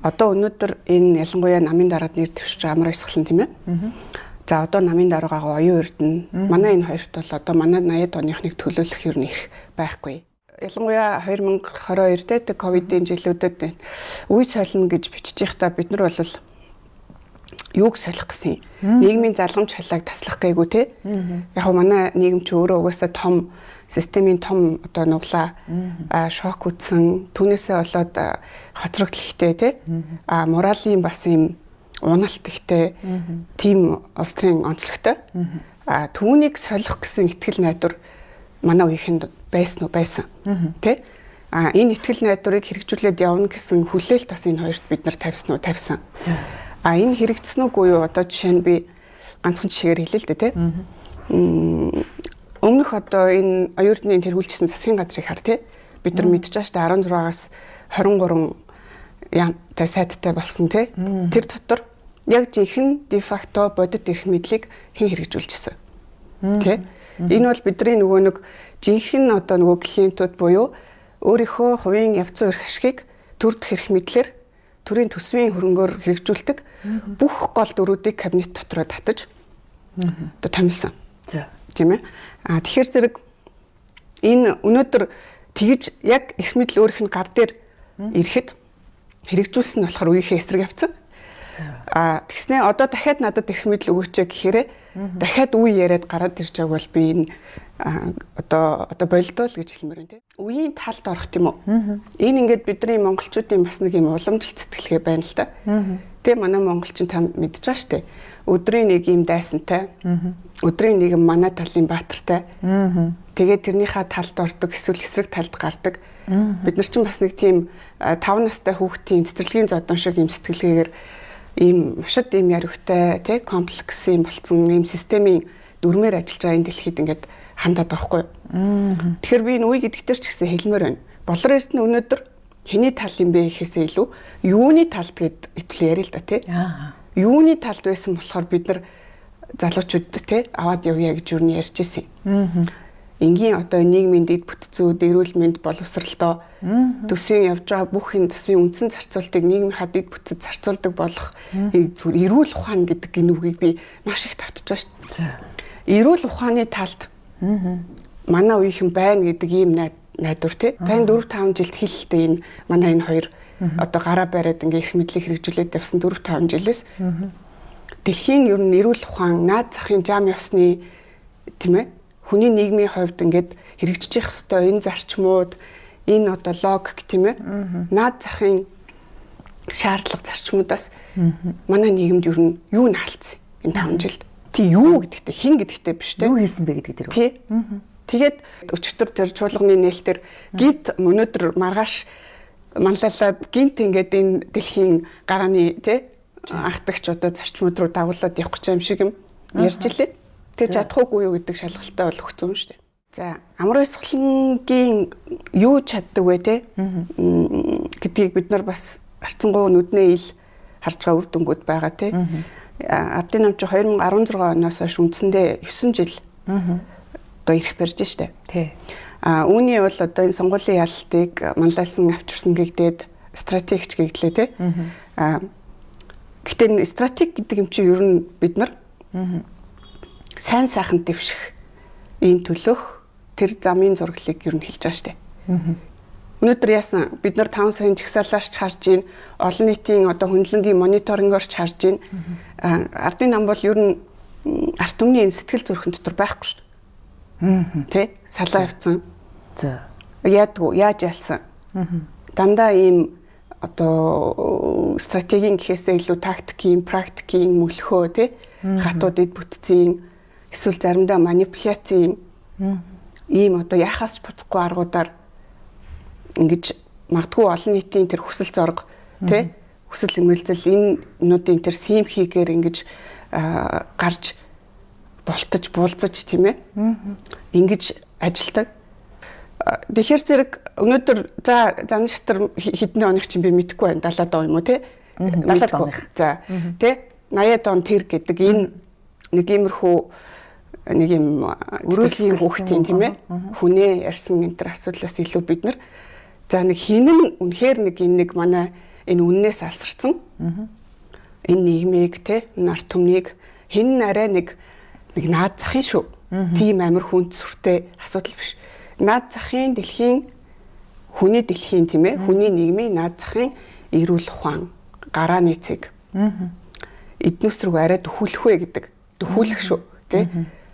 Одоо өнөөдөр энэ ялангуяа намын дараад нэр дэвшиж байгаа амар ёсглон, тийм ээ. За, одоо намын дараагаа Оюун Эрдэнэ, манай энэ хоёрт бол одоо манай 80-ад оныхныг төлөөлөх юу нэх байхгүй. Ялангуяа 2022 дэх ковидын жилүүдэд үе солино гэж бичиж байхдаа бид нар бол юуг солих гэсэн, нийгмийн залгамж халааг таслах гээгүй, те. Яг нь манай нийгэм чи өөрөө угаасаа том системийн том одоо нуглаа, шок үтсэн, түүнээсээ болоод хоцрогдол ихтэй, те. Моралийн бас юм уналт ихтэй, тийм улс төрийн онцлогтой. Түүнийг солих гэсэн итгэл найдвар манай үеийнхэнд байсан уу? Байсан. Тэ? Энэ итгэл найдварыг хэрэгжүүлээд явна гэсэн хүлээлт бас энэ хоёрт бид нар тавьсан уу? Тавьсан. Энэ хэрэгжсэн үгүй юу? Одоо жишээ нь би ганцхан жишээгээр хэлээ л дээ, тэ. Өмнөх одоо энэ Оюун Эрдэнийн тэргүүлжсэн засгийн газрыг хар, тэ. Бид нар мэдж байгаа шүү дээ, 16-аас 23 яамтай сайдтай болсон, тэ. Тэр дотор яг жинхэнэ de facto бодит эрх мэдлийг хэн хэрэгжүүлжсэн? Тэ? Энэ бол бидний нөгөө нэг жинхэнэ одоо нөгөө клиентүүд буюу өөрийнхөө хувийн явцсан эрх ашгийг төр дэх эрх мэдлэр, төрийн төсвийн хөрөнгөөр хэрэгжүүлдэг бүх гол дүрүүдийг кабинет дотроо татаж одоо томилсон. Тийм ээ. Тэгэхээр зэрэг энэ өнөөдөр тэгж яг эрх мэдэл өөрийнх нь гар дээр ирэхэд хэрэгжүүлсэн нь болохоор үеийнхээ эсрэг явцсан. Тэгснээ одоо дахиад надад эрх мэдэл өгөөч гэхээр дахиад үе яриад гараад ирж байгааг бол би энэ одоо болдоо л гэж хэлмээр байна, тийм. Үеийн талд орох, тийм үү? Энэ ингээд бидний монголчуудын бас нэг юм уламжлалт сэтгэлгээ байна л да. Тэ, манай монголчин, та мэдж байгаа штэ. Өдрийн нэг юм дайсантай. Өдрийн нэг юм манай талын баатартай. Тэгээд тэрнийхээ талд ордог эсвэл эсрэг талд гардаг. Бид нар чинь бас нэг тийм 5 настай хүүхдийн цэцэрлэгийн зодон шиг юм сэтгэлгээгээр ийм машид ийм яривтай, тий, комплекс юм болцсон ийм системийн дүрмээр ажиллаж байгаа энэ дэлхийд ингээд хандаад байгаа хгүй. Тэгэхээр би энэ үе гэдэг дээр ч гэсэн хэлмээр байна. Болор Эрдэнэ өнөөдөр хэний тал юм бэ гэхээсээ илүү юуны талд гэд итэл яриа л да, тий. Юуны талд байсан болохоор бид нар залуучууд, тий, аваад явъя гэж юу ярьж ирсэн юм. Энгийн одоо нийгмийн дэд бүтцүүд, эрүүл мэнд, боловсролдоо төсвийн явж байгаа бүх энэ төсвийн үндсэн зарцуултыг нийгмийнхаа дэд бүтцэд зарцуулдаг болох зүгээр эрүүл ухаан гэдэг энэ үгийг би маш их татж байгаа шүү дээ. Эрүүл ухааны талд манай үеийнхэн байна гэдэг ийм найдвар, тий. Тань 4 5 жилд хэлэлтэй энэ манай энэ хоёр одоо гараа бариад ингээ эрх мэдлийг хэрэгжүүлээд явсан 4 5 жилээс дэлхийн ер нь эрүүл ухаан, наад захын жам ёсны, тийм ээ, хүний нийгмийн хувьд ингээд хэрэгжиж явах ёстой энэ зарчмууд, энэ одоо логик, тийм ээ, наад захын шаардлага зарчмуудаас манай нийгэмд ер нь юу нь алдсан энэ 5 жилд? Тий, юу гэдэгтэй, хэн гэдэгтэй биш, те. Юу хийсэн бэ гэдэг дээр. Тий. Тэгээд өчигдөр тэр чуулганы нээлтээр гинт өнөөдөр маргааш манлайлаад гинт ингээд энэ дэлхийн гарааны, тий, анхдагч одоо зарчмууд руу дагуулад явах гэж юм шиг юм ярьж илээ. Тэг чадах уугүй юу гэдэг шалгалтаа бол өгсөн юм шүү дээ. За, амар ёсглонгийн юу чаддаг вэ, те, гэдгийг бид нар бас харцангуй нүднээ ил харж байгаа үр дүнгууд байгаа, те. Ардын нам чи 2016 оноос хойш үндсэндээ 9 жил одоо ирэх барьж штэ. Тий. Үүний бол одоо энэ сонгуулийн ялалтыг манлайлсан авчирсан гэгдээд стратегч гэгдлээ, те. Гэтэ энэ стратеги гэдэг юм чи ер нь бид нар сайн сайхан дэвших энэ төлөөх тэр замын зураглалыг ер нь хэлж байгаа штэ. Өнөөдөр яасан, бид нар 5 сарын жагсаалаар ч харж гин, олон нийтийн одоо хөндлөнгийн мониторингоор ч харж гин. Ардын нам бол ер нь ард түмний энэ сэтгэл зүрхэн дотор байхгүй шүү дээ. Тэ? Салаа явцсан. За. Яадгүй, яаж ялсан? Дандаа ийм одоо стратегийн гэхээсээ илүү тактикийн, практикийн мөлхөө, тэ, хатууд эд бүтцийн эсвэл заримдаа манипуляцийн ийм одоо яхаас ч буцахгүй аргуудаар ингэж магадгүй олон нийтийн тэр хүсэл зорго, тэ, хүсэл эрмэлзэл энэ нуудын тэр симхигээр ингэж гарч болтож буулзаж, тийм ээ, ингэж ажилтдаг. Тэгэхээр зэрэг өнөөдөр за зан шатар хэдэн оных чинь би мэдэхгүй байна. 70-аад он юм уу, те? 70-аад оных. За, тэ, 80-ад он тэр гэдэг энэ нэг иймэрхүү нэг юм өрөөслийн хүүхдийн, тийм ээ, хүнээ ярьсан энэ төр асуудлаас илүү бид нар за нэг хин нь үнэхээр нэг энэ нэг манай Энэ үннээс алсарсан. Энэ нийгмийг те нарт түмнийг хэн арай нэг наад захын шүү. Тийм амир хүнд сүртэй асуудал биш. Наад захын дэлхийн хүний дэлхийн тийм ээ хүний нийгмийн наад захын эрүүл ухаан, гарааны цэг. Эднүс рүү арай дөхүүлэх вэ гэдэг. Дөхүүлэх шүү тий.